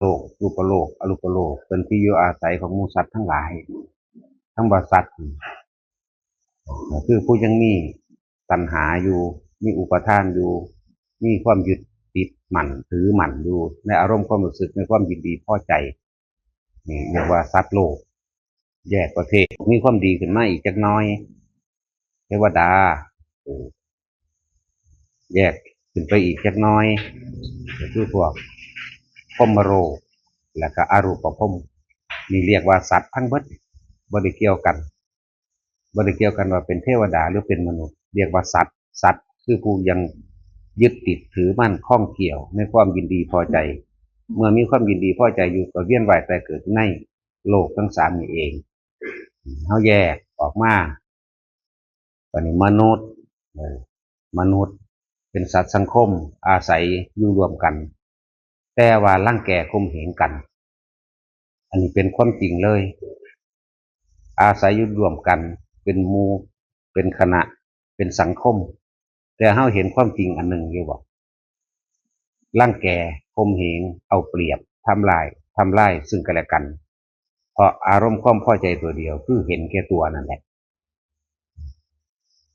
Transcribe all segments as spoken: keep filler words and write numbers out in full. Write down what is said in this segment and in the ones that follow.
โลก รูปโลก อรูปโลก เป็นที่อยู่อาศัยของหมู่สัตว์ทั้งหลาย คำว่าสัตว์นี่ ก็คือผู้ยังมีตัณหาอยู่ มีอุปาทานอยู่ มีความยึดติดมั่นถือมั่นอยู่ ในอารมณ์ความรู้สึก ในความยินดีพอใจ นี่เรียกว่าสัตว์โลก แยกประเภท มีความดีขึ้นมาอีกจักหน่อย เทวดา เออ แยกขึ้นไปอีกจักหน่อย ก็คือพวกพรหมโลก และก็อรูปพรหม นี่เรียกว่าสัตว์ทั้งเบิด บ่ได้เกี่ยวกัน บ่ได้เกี่ยวกันว่าเป็นเทวดาหรือเป็นมนุษย์ เรียกว่าสัตว์ สัตว์คือผู้ยังยึดติดถือมั่นข้องเกี่ยวในความยินดีพอใจ เมื่อมีความยินดีพอใจอยู่ก็เวียนว่ายตายเกิดในโลกทั้งสามนี่เอง เฮาแยกออกมา บัดนี้มนุษย์ เออ มนุษย์เป็นสัตว์สังคม อาศัยอยู่ร่วมกัน แต่ว่ารังแกข่มเหงกัน อันนี้เป็นความจริงเลย อาศัยอยู่ร่วมกัน เป็นหมู่ เป็นคณะ เป็นสังคม แต่เฮาเห็นความจริงอันหนึ่งอยู่บ่ รังแก ข่มเหง เอาเปรียบ ทำลาย ทำลายซึ่งกันและกัน เพราะอารมณ์ความพอใจตัวเดียว คือเห็นแก่ตัวนั่นแหละ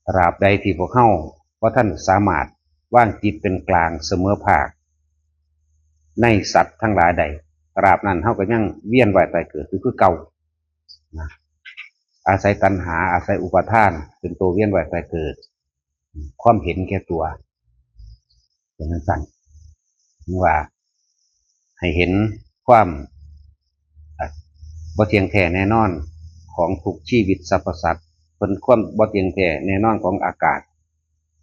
ตราบใดที่พวกเฮาบ่ทันสามารถวางจิตเป็นกลางเสมอภาค ในสัตว์ทั้งหลายได้ ตราบนั้นเฮาก็ยังเวียนว่ายตายเกิดอยู่คือเก่า นะ อาศัยตัณหา อาศัยอุปาทาน เป็นตัวเวียนว่ายตายเกิด ความเห็นแก่ตัว เป็นจั่งซั้น ว่า ให้เห็นความ อ่ะ บ่เที่ยงแท้แน่นอนของทุกชีวิตสรรพสัตว์ เป็นความบ่เที่ยงแท้แน่นอนของอากาศ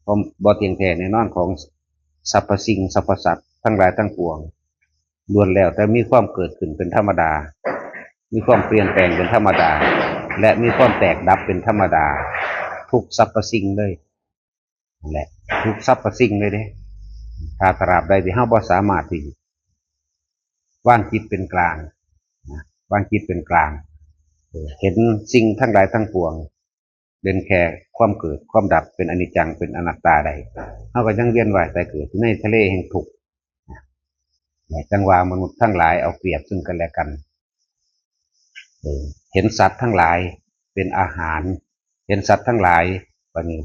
ความบ่เที่ยงแท้แน่นอนของสรรพสิ่งสรรพสัตว์ทั้งหลายทั้งปวง ล้วนแล้วแต่มีความเกิดขึ้นเป็นธรรมดา มีความเปลี่ยนแปลงเป็นธรรมดา และมีความแตกดับเป็นธรรมดา ทุกสรรพสิ่งเลย นั่นแหละ ทุกสรรพสิ่งเลยเด้ ถ้าตราบใดที่เฮาบ่สามารถที่วางจิตเป็นกลาง นะ วางจิตเป็นกลาง เออ เห็นสิ่งทั้งหลายทั้งปวง เป็นแค่ความเกิดความดับ เป็นอนิจจัง เป็นอนัตตาได้ เฮาก็ยังเวียนว่ายตายเกิดอยู่ในทะเลแห่งทุกข์ นะ และจั่งว่ามนุษย์ทั้งหลายเอาเปรียบซึ่งกันและกัน เออ เห็นสัตว์ทั้งหลายเป็นอาหาร เห็นสัตว์ทั้งหลาย บัดนี้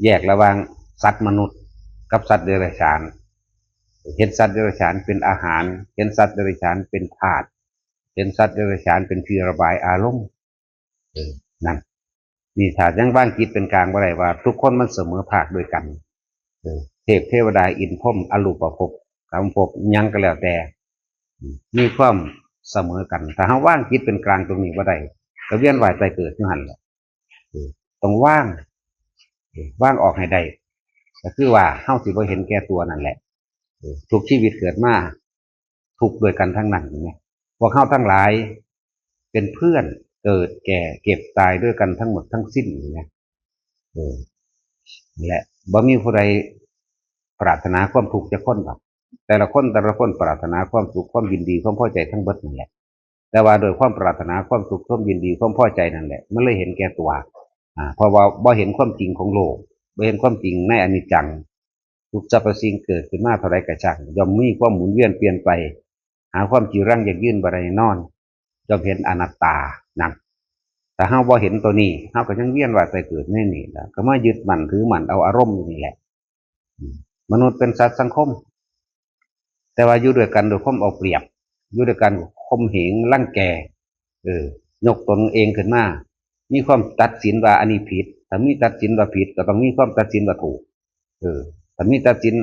แยกระหว่างสัตว์มนุษย์กับสัตว์เดรัจฉาน เห็นสัตว์เดรัจฉานเป็นอาหาร เห็นสัตว์เดรัจฉานเป็นธาตุ เห็นสัตว์เดรัจฉานเป็นที่ระบายอารมณ์ เออ นั่น นี่ถ้ายังวางจิตเป็นกลางบ่ได้ว่าทุกคนมันเสมอภาคด้วยกัน เออ เทพเทวดาอินทร์พรหมอรูปภพ กามภพ หยังก็แล้วแต่ มีความเสมอกัน ถ้าเฮาวางจิตเป็นกลางตรงนี้บ่ได้ ก็เวียนว่ายตายเกิดอยู่หั่นแหละ เออ ต้องวาง เออ วางออกให้ได้ ก็คือว่าเฮาสิบ่เห็นแก่ตัวนั่นแหละ เออ ทุกชีวิตเกิดมา ทุกข์ด้วยกันทั้งนั้น เห็นไหม พวกเฮาทั้งหลาย เป็นเพื่อนเกิดแก่เจ็บตายด้วยกันทั้งหมดทั้งสิ้น เห็นไหม เออ นั่นแหละ บ่มีผู้ใดปรารถนาความทุกข์จักคนดอก แต่ละคนแต่ละคนปรารถนาความสุข ความยินดี ความพอใจทั้งเบิดนั่นแหละ แต่ว่าโดยความปรารถนาความสุข ความยินดี ความพอใจนั่นแหละ มันเลยเห็นแก่ตัว อ่า เพราะว่าบ่เห็นความจริงของโลก บ่เห็นความจริงในอนิจจัง ทุกสรรพสิ่งเกิดขึ้นมาเท่าใดก็ช่าง ย่อมมีความหมุนเวียนเปลี่ยนไป หาความจีรังยั่งยืนบ่ได้แน่นอน ย่อมเห็นอนัตตา นั่น ถ้าเฮาบ่เห็นตัวนี้ เฮาก็ยังเวียนว่ายตายเกิดในนี่แหละ ก็มายึดมั่นถือมั่นเอาอารมณ์อยู่นี่แหละ อืม มนุษย์เป็นสัตว์สังคม แต่ว่าอยู่ด้วยกันด้วยความเอาเปรียบ อยู่ด้วยกันข่มเหงรังแก เออ ยกตนเองขึ้นมา มีความตัดสินว่าอันนี้ผิด ถ้ามีตัดสินว่าผิด ก็ต้องมีความตัดสินว่าถูก เออ ถ้ามีตัดสิน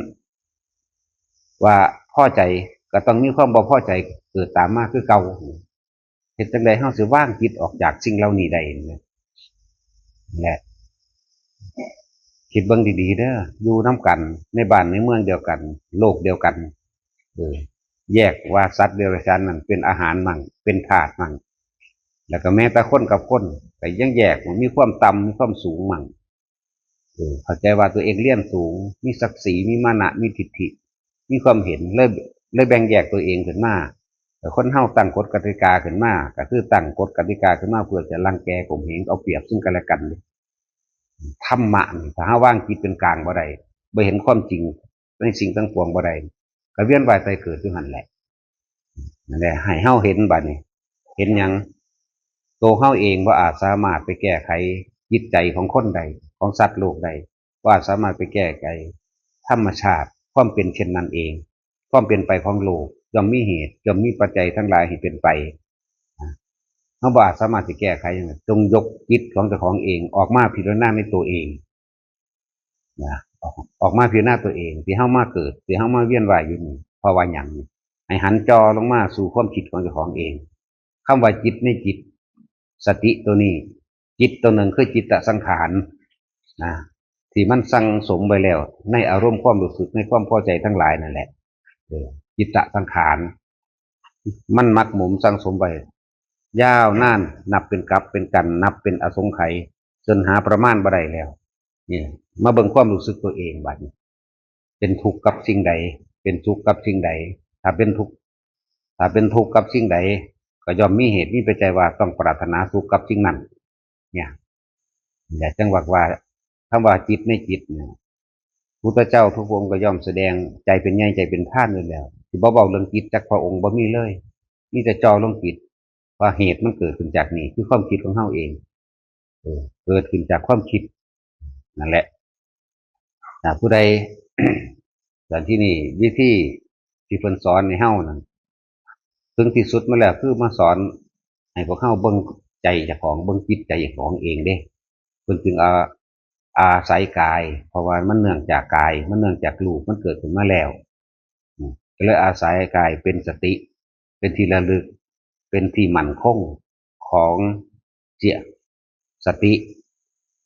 ว่าพอใจ ก็ต้องมีความบ่พอใจเกิดตามมาคือเก่า เฮ็ดจั่งใดเฮาสิวางจิตออกจากสิ่งเหล่านี้ได้ และ คิดเบิ่งดีๆ เด้อ อยู่นำกัน ในบ้านในเมืองเดียวกัน โลกเดียวกัน เออ แยกว่าสัตว์เดรัจฉานนั่นเป็นอาหารมั่ง เป็นธาตุมั่ง แล้วก็แม้แต่คนกับคน ก็ยังแยกว่ามีความต่ำ มีความสูงมั่ง เออ เข้าใจว่าตัวเองเรียนสูง มีศักดิ์ศรี มีมานะ มีทิฐิ มีความเห็น เลย เลยแบ่งแยกตัวเองขึ้นมา แต่คนเฮาตั้งกฎกติกาขึ้นมา ก็คือตั้งกฎกติกาขึ้นมาเพื่อจะรังแกข่มเหงเอาเปรียบซึ่งกันและกัน ธรรมะนี่ ถ้าเฮาวางจิตเป็นกลางบ่ได้ บ่เห็นความจริงในสิ่งทั้งปวงบ่ได้ ก็เวียนว่ายตายเกิดอยู่หั่นแหละ นั่นแหละให้เฮาเห็นบัดนี้ เห็นหยัง ตัวเฮาเองบ่อาจสามารถไปแก้ไขจิตใจของคนใด ของสัตว์โลกใด บ่อาจสามารถไปแก้ไขธรรมชาติความเป็นเช่นนั้นเอง ความเป็นไปของโลกย่อมมีเหตุย่อมมีปัจจัยทั้งหลายให้เป็นไป เฮาบ่อาจสามารถสิแก้ไขหยังได้ จงยกจิตของเจ้าของเองออกมาพิจารณาในตัวเอง นะ ออก ออกมาพิจารณาตัวเอง ที่เฮามาเกิด ที่เฮามาเวียนว่ายอยู่นี่ เพราะว่าหยัง ให้หันจ่อลงมาสู่ความคิดของเจ้าของเอง คำว่าจิตในจิต สติตัวนี้ จิตตัวหนึ่งคือจิตตสังขาร นะ ที่มันสั่งสมไว้แล้ว ในอารมณ์ความรู้สึก ในความพอใจทั้งหลายนั่นแหละ เออ จิตตสังขาร มันหมักหมมสั่งสมไว้ ยาวนาน นับเป็นกัปเป็นกัน นับเป็นอสงไขย จนหาประมาณบ่ได้แล้ว นี่ มาเบิ่งความรู้สึกตัวเองบัดนี้ เป็นทุกข์กับสิ่งใด เป็นสุขกับสิ่งใด ถ้าเป็นทุกข์ ถ้าเป็นทุกข์กับสิ่งใด ก็ย่อมมีเหตุมีปัจจัยว่าต้องปรารถนาสุขกับสิ่งนั้น เนี่ย อย่าจังหวักว่า คำว่าจิตในจิตเนี่ย พุทธเจ้าทุกองค์ก็ย่อมแสดงใจเป็นใหญ่ใจเป็นท่านอยู่แล้ว สิบ่เว้าเรื่องจิตจักพระองค์บ่มีเลย มีแต่จ่อลงจิต ว่าเหตุมันเกิดขึ้นจากนี่ คือความคิดของเฮาเอง เออ เกิดขึ้นจากความคิด นั่นแหละ ถ้าผู้ใด ตอนที่นี่วิธีที่เพิ่นสอนให้เฮานั่น ถึงที่สุดมาแล้วคือมาสอนให้พวกเฮาเบิ่งใจเจ้าของ เบิ่งจิตใจเจ้าของเองเด้ เพิ่นจึงเอา อาศัยกาย เพราะว่ามันเนื่องจากกาย มันเนื่องจากรูป มันเกิดขึ้นมาแล้ว อืม ก็เลยอาศัยกายเป็นสติ เป็นที่ระลึก เป็นที่มั่นคงของเจตสติ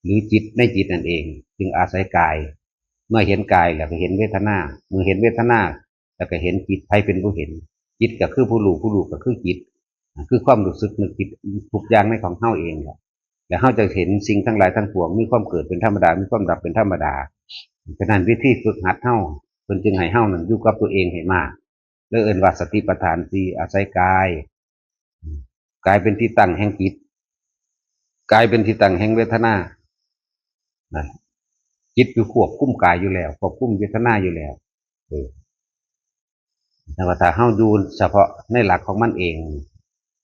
หรือจิตในจิตนั่นเอง จึงอาศัยกาย เมื่อเห็นกายแล้วก็เห็นเวทนา เมื่อเห็นเวทนา แล้วก็เห็นจิต ไผเป็นผู้เห็น จิตก็คือผู้รู้ ผู้รู้ก็คือจิต คือความรู้สึกนึกคิดทุกอย่างในของเฮาเองแหละ แล้วเฮาจะเห็นสิ่งทั้งหลายทั้งปวงมีความเกิดเป็นธรรมดา มีความดับเป็นธรรมดา ฉะนั้นวิธีฝึกหัดเฮา เพิ่นจึงให้เฮานั่นอยู่กับตัวเองให้มาก แล้วเอิ้นว่าสติปัฏฐานสี่ อาศัยกาย กายเป็นที่ตั้งแห่งจิต กายเป็นที่ตั้งแห่งเวทนา นั่น จิตอยู่ควบคุมกายอยู่แล้ว ควบคุมเวทนาอยู่แล้ว เออ แต่ว่าถ้าเฮาอยู่เฉพาะในหลักของมันเอง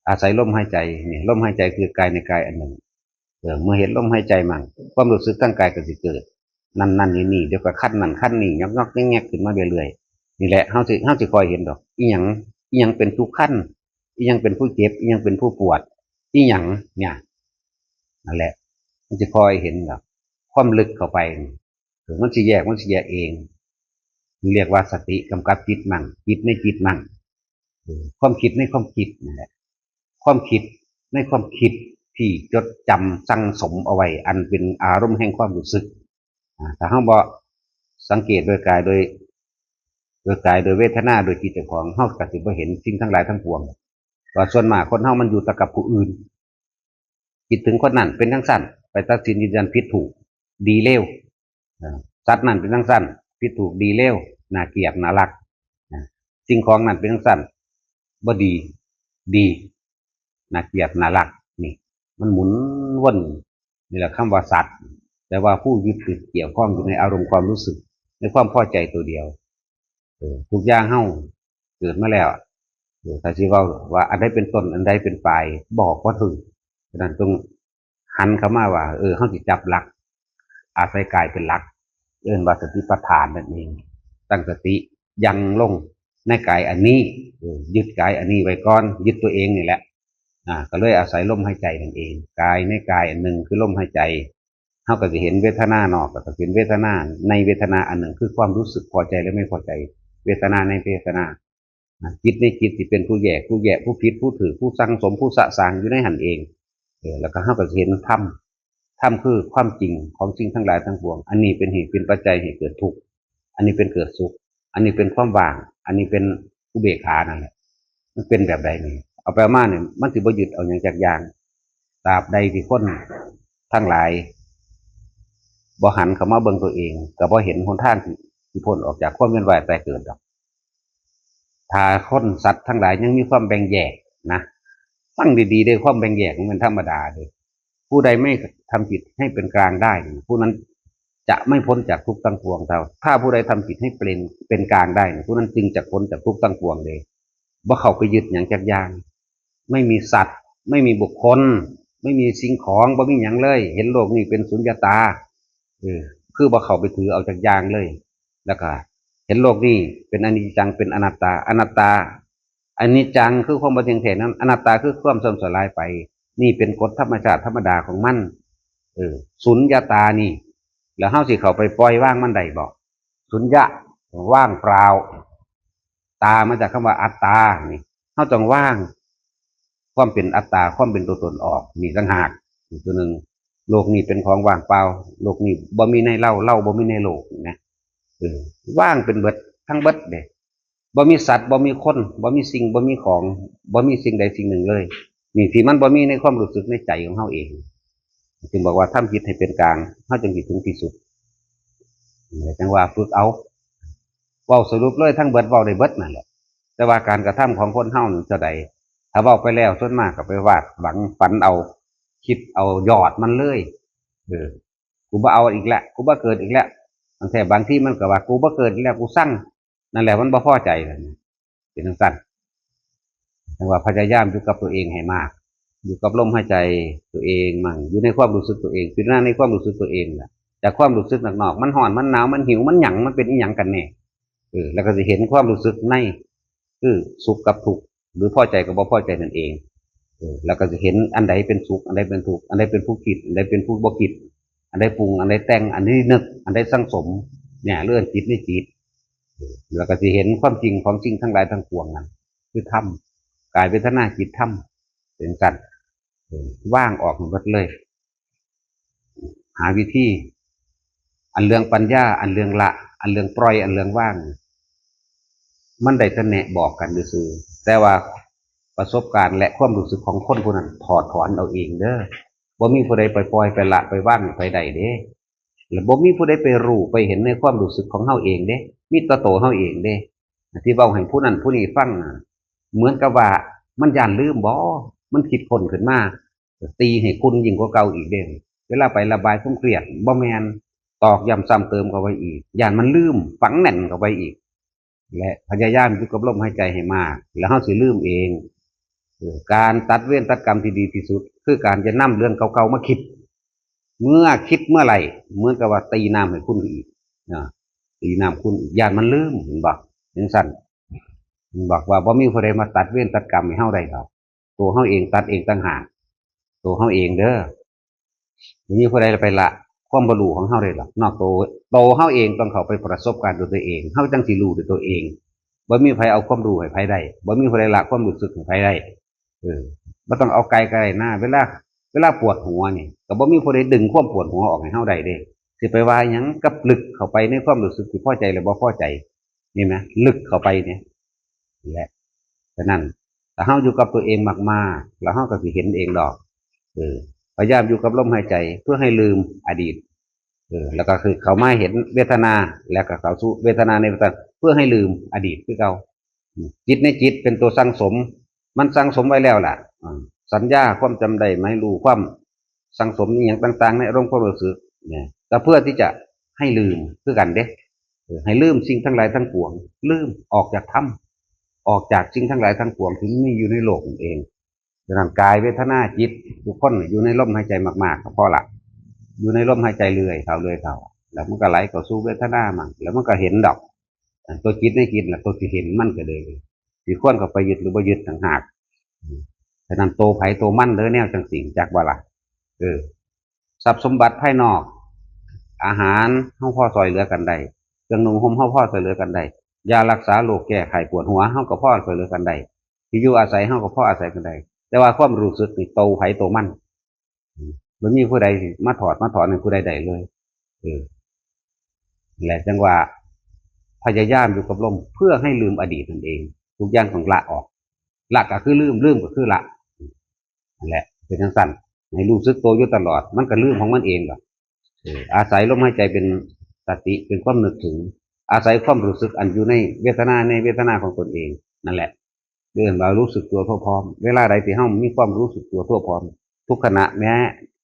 อาศัยลมหายใจนี่ ลมหายใจคือกายในกายอันหนึ่ง เออ เมื่อเห็นลมหายใจมั่ง ความรู้สึกทางกายก็สิเกิด นั่นนั่นนี่นี่ เดี๋ยวก็คันนั่นคันนี่ ยอกยอกแงกแงกขึ้นมาเรื่อยๆ นี่แหละ เฮาสิ เฮาสิคอยเห็นดอก อีหยัง อีหยังเป็นผู้คัน อีหยังเป็นผู้เจ็บ อีหยังเป็นผู้ปวด อีหยังเนี่ย นั่นแหละ มันสิคอยเห็นดอก ความลึกเข้าไปนี่ เออ มันสิแยก มันสิแยกเอง เรียกว่าสติกำกับจิตมั่ง จิตในจิตมั่ง เออ ความคิดในความคิดนั่นแหละ ความคิดในความคิดที่จดจำสั่งสมเอาไว้ อันเป็นอารมณ์แห่งความรู้สึก อ่า ถ้าเฮาบ่สังเกตโดยกาย โดย โดยกาย โดยเวทนา โดยจิตเจ้าของ เฮาก็สิบ่เห็นสิ่งทั้งหลายทั้งปวง ว่าส่วนมากคนเฮามันอยู่แต่กับผู้อื่น คิดถึงคนนั้นเป็นจั่งซั้น ไปตัดสินยืนยันผิดถูก ดีเลว เอ่อ สัตว์นั้นเป็นจั่งซั้น ผิดถูกดีเลว น่าเกลียดน่ารัก นะ สิ่งของนั้นเป็นจั่งซั้น บ่ดี ดี น่าเกลียดน่ารัก นี่ มันหมุนวน นี่แหละคำว่าสัตว์ แต่ว่าผู้ยึดติดเกี่ยวข้องอยู่ในอารมณ์ความรู้สึก ในความพอใจตัวเดียว เออ ทุกอย่างเฮาเกิดมาแล้ว เออ ถ้าสิเว้าว่าอันใดเป็นต้น อันใดเป็นปลาย บอกว่าถึง ฉะนั้นจงหันเข้ามาว่า เออ เฮาสิจับหลัก อาศัยกายเป็นหลัก เอิ้นว่าสติปัฏฐานนั่นเอง ตั้งสติยังลงในกายอันนี้ เออ ยึดกายอันนี้ไว้ก่อน ยึดตัวเองนี่แหละ อ่า ก็เลยอาศัยลมหายใจนั่นเอง กายในกายอันหนึ่งคือลมหายใจ เฮาก็สิเห็นเวทนานอก ก็สิเห็นเวทนาในเวทนาอันหนึ่ง คือความรู้สึกพอใจและไม่พอใจ เวทนาในเวทนา นะ จิตในจิตที่เป็นผู้แยก ผู้แยก ผู้ผิด ผู้ถืก ผู้สั่งสม ผู้สะสางอยู่ในหั้นเอง เออ แล้วก็เฮาก็สิเห็นธรรม ธรรมคือความจริงของสิ่งทั้งหลายทั้งปวง อันนี้เป็นเหตุเป็นปัจจัยให้เกิดทุกข์ อันนี้เป็นเกิดสุข อันนี้เป็นความว่าง อันนี้เป็นอุเบกขานั่นแหละ มันเป็นแบบใดนี่ เอาไปมาเนี่ย มันสิบ่ยึดเอาหยังจักอย่าง ตราบใดที่คนทั้งหลาย บ่หันเข้ามาเบิ่งตัวเอง ก็บ่เห็นหนทางที่ ที่พ้นออกจากความเวียนว่ายตายเกิดดอก ถ้าคนสัตว์ทั้งหลายยังมีความแบ่งแยกนะ ฟังดีๆ เด้อ ความแบ่งแยกมันเป็นธรรมดาเด้อ ผู้ใดไม่ทำจิตให้เป็นกลางได้ ผู้นั้นจะไม่พ้นจากทุกข์ทั้งปวงเท่า ถ้าผู้ใดทำจิตให้เป็น เป็นกลางได้ ผู้นั้นจึงจะพ้นจากทุกข์ทั้งปวงเลย บ่เข้าไปยึดหยังจักอย่าง ไม่มีสัตว์ ไม่มีบุคคล ไม่มีสิ่งของ บ่มีหยังเลย เห็นโลกนี้เป็นสุญญตา เออ คือบ่เข้าไปถือเอาจักอย่างเลย แล้วก็เห็นโลกนี้เป็นอนิจจัง เป็นอนัตตา อนัตตา อนิจจังคือความบ่เที่ยงแท้นั้น อนัตตาคือความเสื่อมสลายไป นี่เป็นกฎธรรมชาติธรรมดาของมัน เออ สุญญตานี่ แล้วเฮาสิเข้าไปปล่อยวางมันได้บ่ สุญญะ ว่างเปล่า ตามาจากคำว่าอัตตา นี่ เฮาต้องวางความเป็นอัตตา ความเป็นตัวตนออก นี่ต่างหาก อีกตัวหนึ่ง โลกนี้เป็นของว่างเปล่า โลกนี้บ่มีในเฮา เฮาบ่มีในโลกนะ เออ ว่างเป็นเบิด ทั้งเบิดเด้ บ่มีสัตว์ บ่มีคน บ่มีสิ่ง บ่มีของ บ่มีสิ่งใดสิ่งหนึ่งเลย นี่ที่มันบ่มีในความรู้สึกในใจของเฮาเอง จึงบอกว่าทำจิตให้เป็นกลาง เฮาจึงสิถึงที่สุด จังว่าฝึกเอา เว้าสรุปเลยทั้งเบิด เว้าได้เบิดนั่นแหละ แต่ว่าการกระทำของคนเฮานี่เท่าใด ถ้าเว้าไปแล้วส่วนมากก็ไปวาดหวังฝันเอา คิดเอายอดมันเลย เออ กูบ่เอาอีกแล้ว กูบ่เกิดอีกแล้ว บางแท้บางทีมันก็ว่า กูบ่เกิดอีกแล้ว กูซัง นั่นแหละมันบ่พอใจนั่นน่ะ เป็นจังซั่น จังว่าพยายามอยู่กับตัวเองให้มาก อยู่กับลมหายใจตัวเองมั่ง อยู่ในความรู้สึกตัวเอง พิจารณาในความรู้สึกตัวเองน่ะ จากความรู้สึกนอกๆ มันร้อน มันหนาว มันหิว มันหยัง มันเป็นอีหยังกันแน่ เออ แล้วก็สิเห็นความรู้สึกใน คือสุขกับทุกข์ หรือพอใจกับบ่พอใจนั่นเอง เออ แล้วก็สิเห็นอันใดเป็นสุข อันใดเป็นทุกข์ อันใดเป็นผู้คิด อันใดเป็นผู้บ่คิด อันใดปรุง อันใดแต่ง อันใดนึก อันใดสั่งสม เนี่ย เรื่องจิตในจิต เออ แล้วก็สิเห็นความจริงของสิ่งทั้งหลายทั้งปวงนั้น คือธรรม กายเวทนาจิตธรรม เป็นจังซั่น เออ วางออกหมดเลย หาวิธี อันเรื่องปัญญา อันเรื่องละ อันเรื่องปล่อย อันเรื่องวาง มันได้แต่แนะบอกกันซื่อๆ แต่ว่าประสบการณ์และความรู้สึกของคนผู้นั้นถอดถอนเอาเองเด้อ บ่มีผู้ใดไปปล่อยไปละไปวางให้ไผได้เด้ และบ่มีผู้ใดไปรู้ไปเห็นในความรู้สึกของเฮาเองเด้ มีแต่ตัวเฮาเองเด้ ที่เว้าให้ผู้นั้นผู้นี้ฟังน่ะ เหมือนกับว่ามันย้านลืมบ่ มันคิดค้นขึ้นมา ตีให้คุณยิ่งกว่าเก่าอีกเด้ เวลาไประบายความเครียด บ่แม่น ตอกย้ำซ้ำเติมเข้าไปอีก ย้านมันลืม ฝังแน่นเข้าไปอีก และพยายามอยู่กับลมหายใจให้มาก แล้วเฮาสิลืมเอง เออ การตัดเวรตัดกรรมที่ดีที่สุด คือการจะนำเรื่องเก่าๆมาคิด เมื่อคิดเมื่อไหร่ เหมือนกับว่าตีน้ำให้คุณอีก นะ ตีน้ำคุณอีก ย้านมันลืม เห็นบ่ จังซั่น มันบอกว่าบ่มีผู้ใดมาตัดเวรตัดกรรมให้เฮาได้ดอก ตัวเฮาเองตัดเองต่างหาก ตัวเฮาเองเด้อ บ่มีผู้ใดไปละความบ่รู้ของเฮาได้ดอก นอกตัว ตัวเฮาเองต้องเข้าไปประสบการณ์ด้วยตัวเอง เฮาจังสิรู้ด้วยตัวเอง บ่มีไผเอาความรู้ให้ไผได้ บ่มีผู้ใดละความรู้สึกให้ไผได้ เออ บ่ต้องเอาไกลก็ได้นะ เวลา เวลาปวดหัวนี่ ก็บ่มีผู้ใดดึงความปวดหัวออกให้เฮาได้เด้ สิไปว่าหยังกับลึกเข้าไปในความรู้สึกที่พอใจและบ่พอใจ นี่นะ ลึกเข้าไปเนี่ย นี่แหละ ฉะนั้น ถ้าเฮาอยู่กับตัวเองมากๆ แล้วเฮาก็สิเห็นเองดอก เออ พยายามอยู่กับลมหายใจเพื่อให้ลืมอดีต เออ แล้วก็คือเข้ามาเห็นเวทนา แล้วก็เข้าสู่เวทนาในเวทนา เพื่อให้ลืมอดีตคือเก่า อืม จิตในจิตเป็นตัวสั่งสม มันสั่งสมไว้แล้วล่ะ อ่า สัญญา ความจำได้ หมายรู้ ความสั่งสมอหย่างต่างๆ ในอารมณ์ความรู้สึก เนี่ย ก็เพื่อที่จะให้ลืมคือกันเด้ เออ ให้ลืมสิ่งทั้งหลายทั้งปวง ลืม ออกจากธรรม ออกจากสิ่งทั้งหลายทั้งปวงที่มีอยู่ในโลกนั่นเอง ฉะนั้นกายเวทนาจิตทุกคนอยู่ในลมหายใจมากๆ ก็พอละ อยู่ในลมหายใจเรื่อยเท่าเรื่อยเท่า แล้วมันก็ไหลเข้าสู่เวทนามั่ง แล้วมันก็เห็นดอก อันตัวจิตในจิตน่ะ ตัวที่เห็นมันก็เลย ที่ควรเข้าไปยึดหรือบ่ยึดต่างหาก อืม ฉะนั้นตัวไผตัวมันเด้อ แนวจังซี้ จักบ่ล่ะ เออ ทรัพย์สมบัติภายนอก อาหาร เฮาพอซ่อยเหลือกันได้ เครื่องนุ่งห่ม เฮาพอซ่อยเหลือกันได้ ยารักษาโรคแก้ไข้ปวดหัว เฮาก็พอซ่อยเหลือกันได้ ที่อยู่อาศัย เฮาก็พออาศัยกันได้ แต่ว่าความรู้สึกนี่ ตัวไผตัวมัน อืม บ่มีผู้ใดสิมาถอดมาถอนให้ผู้ใดได้เลย เออ และจังว่า พยายามอยู่กับลมเพื่อให้ลืมอดีตนั่นเอง ทุกอย่างต้องละออก ละก็คือลืม ลืมก็คือละ นั่นแหละ เป็นจังซั่น ให้รู้สึกตัวอยู่ตลอด มันก็ลืมของมันเองดอก เออ อาศัยลมหายใจเป็นสติ เป็นความนึกถึง อาศัยความรู้สึกอันอยู่ในเวทนา ในเวทนาของตนเอง นั่นแหละ เรียกว่ารู้สึกตัวทั่วพร้อม เวลาใดที่เฮามีความรู้สึกตัวทั่วพร้อม ทุกขณะ แม้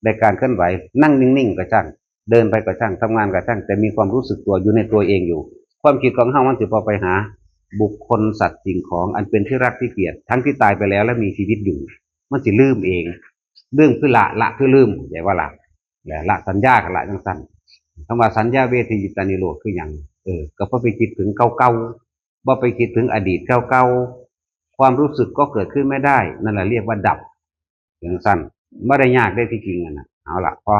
ในการเคลื่อนไหว นั่งนิ่งๆ ก็ช่าง เดินไปก็ช่าง ทำงานก็ช่าง แต่มีความรู้สึกตัวอยู่ในตัวเองอยู่ ความคิดของเฮามันสิบ่ไปหา บุคคลสัตว์สิ่งของอันเป็นที่รักที่เกลียด ทั้งที่ตายไปแล้วและมีชีวิตอยู่ มันสิลืมเอง ลืมคือละ ละคือลืม เข้าใจว่าละ และละสัญญาก็ละจังซั่น คำว่าสัญญาเวทยิตานิโรธคือหยัง เออ ก็บ่ไปคิดถึงเก่าๆ บ่ไปคิดถึงอดีตเก่าๆ ความรู้สึกก็เกิดขึ้นไม่ได้ นั่นแหละเรียกว่าดับ จังซั่น บ่ได้ยากได้ที่จริงอะนะ เอาละพอ